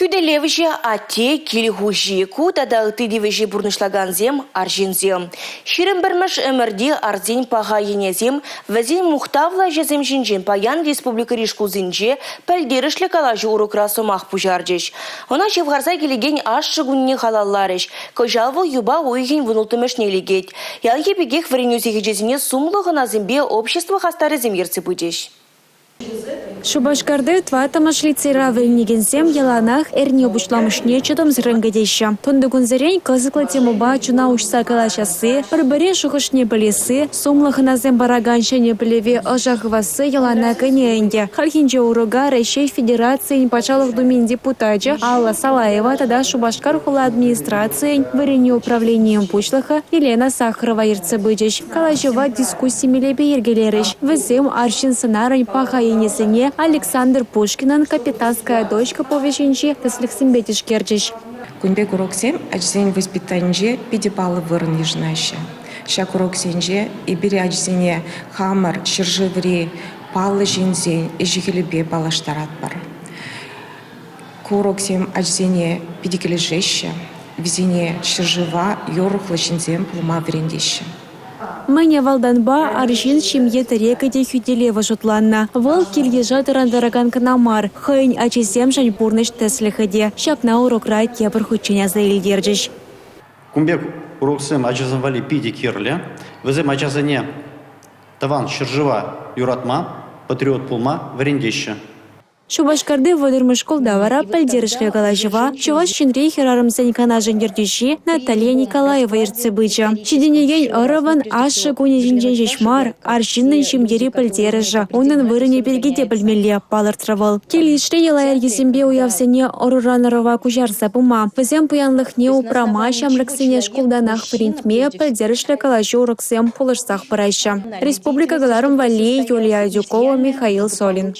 Хӳтӗлевҫӗ, атте, кил хуҫи. Ку тата ытти тивӗҫе пурнӑҫлакансем – арҫынсем. 21-мӗш ӗмӗрти арсен паха енӗсем, вӗсен мухтавлӑ ӗҫӗсем ҫинчен паян республикӑри шкулсенче пӗлтерӗшлӗ калаҫу урокра сӑмах пуҫарчӗҫ. Ӑна ҫывхарса килекен ашшӗ кунне халалларӗҫ. Кӑҫал вӑл юпа уйӑхӗн 16-мӗшне лекет. Ялхи пекех вӗренӳ сехечӗсене сумлӑ хӑнасемпе общество хастарӗсем ертсе пычӗҫ. Шупашкарти тӑваттӑмӗш лицейра вӗренекенсем яланах эрне пуҫламӑшне чӑтӑмсӑррӑн кӗтеҫҫӗ. Тунтикунсерен кӑсӑклӑ темӑпа чуна уҫса калаҫасси, пӗр-пӗрин шухӑшне пӗлесси, сумлӑ хӑнасем паракан ҫӗнӗ пӗлӗве ӑша хывасси йӑлана кӗнӗ ӗнтӗ. Хальхинче урока Раҫҫей Федерацийӗн Патшалӑх Думин депутачӗ Алла Салаева тата Шупашкар хула администрацийӗн вӗренӳ управленийӗн пуҫлӑхӗ Елена Сахарова ертсе пычӗҫ. Калаҫӑва дискусси мелӗпе йӗркелерӗҫ. Вӗсем арҫын сӑнарӗн паха енӗсене Александр Пушкинӑн «Капитанская дочка» повеҫӗнчи тӗслӗхсемпе тишкерчӗҫ. Кун пек уроксем ачасен воспитанинче питӗ паллӑ вырӑн йышӑнаҫҫӗ. Ҫак уроксенче эпир ачасене хамӑр ҫӗршыври паллӑ ҫынсен ӗҫӗ-хӗлӗпе паллаштаратпӑр. Ку уроксем ачасене питӗ килӗшеҫҫӗ, вӗсене ҫӗршыва юрӑхлӑ ҫынсем пулма вӗрентеҫҫӗ. Мӗн авалтанпа арҫын ҫемье тӗрекӗ те хӳтӗлевӗ шутланнӑ. Вӑл кил-йыша тӑрантаракан кӑна мар, хӑйӗн ачисемшӗн пурнӑҫ тӗслӗхӗ те. Ҫакна урокра тепӗр хутчен аса илтерчӗҫ. Кун пек уроксем ачасем валли питӗ кирлӗ. Вӗсем ачасене тӑван ҫӗршыва юратма, патриот пулма вӗрентеҫҫӗ. Шупашкарти 30-мӗш шкулта вара пӗлтерӗшлӗ калаҫӑва Чӑваш Енри хӗрарӑмсен канашӗн ертӳҫи Наталья Николаева ертсе пычӗ. Ҫитӗнекен ӑрӑвӑн ашшӗ кунӗ ҫинчен ҫеҫ мар, арҫыннӑн ҫемьери пӗлтерӗшӗ, унӑн вырӑнӗ пирки те пӗлмелле, палӑртрӗ вӑл. Кил-йышри йӑла-йӗркесемпе уявсене ӑруран ӑрӑва куҫарса пыма, вӗсен пуянлӑхне упрама ҫамрӑксене шкултанах вӗрентме пӗлтерӗшлӗ калаҫу-уроксем пулӑшсах пыраҫҫӗ. Республика кӑларӑм валли Юлия Адюкова, Михаил Солин.